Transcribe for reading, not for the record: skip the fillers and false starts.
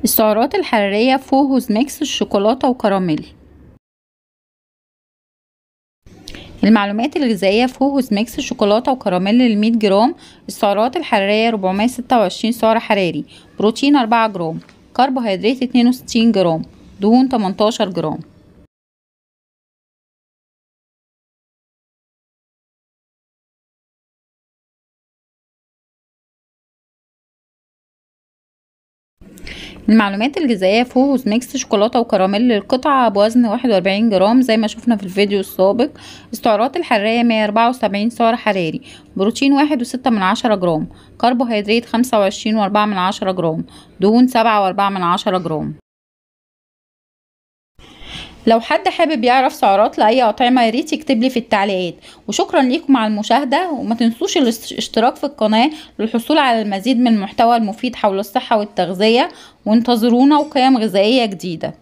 السعرات الحرارية فوهوز mix الشوكولاتة وكراميل. المعلومات الغذائية فوهوز mix شوكولاتة وكراميل للمية جرام. السعرات الحرارية 426 سعر حراري، بروتين 4 جرام، كربوهيدرات 62 جرام، دهون 18 جرام. المعلومات الغذائية فوهوز mix شوكولاتة وكراميل للقطعة بوزن 41 جرام زي ما شفنا في الفيديو السابق. السعرات الحرارية 174 سعر حراري، بروتين 1.6 جرام، كربوهيدرات 25.4 جرام، دهون 7.4 جرام. لو حد حابب يعرف سعرات لأي أطعمة ياريت يكتب لي في التعليقات. وشكرا ليكم على المشاهدة، وما تنسوش الاشتراك في القناة للحصول على المزيد من المحتوى المفيد حول الصحة والتغذية، وانتظرونا وقيم غذائية جديدة.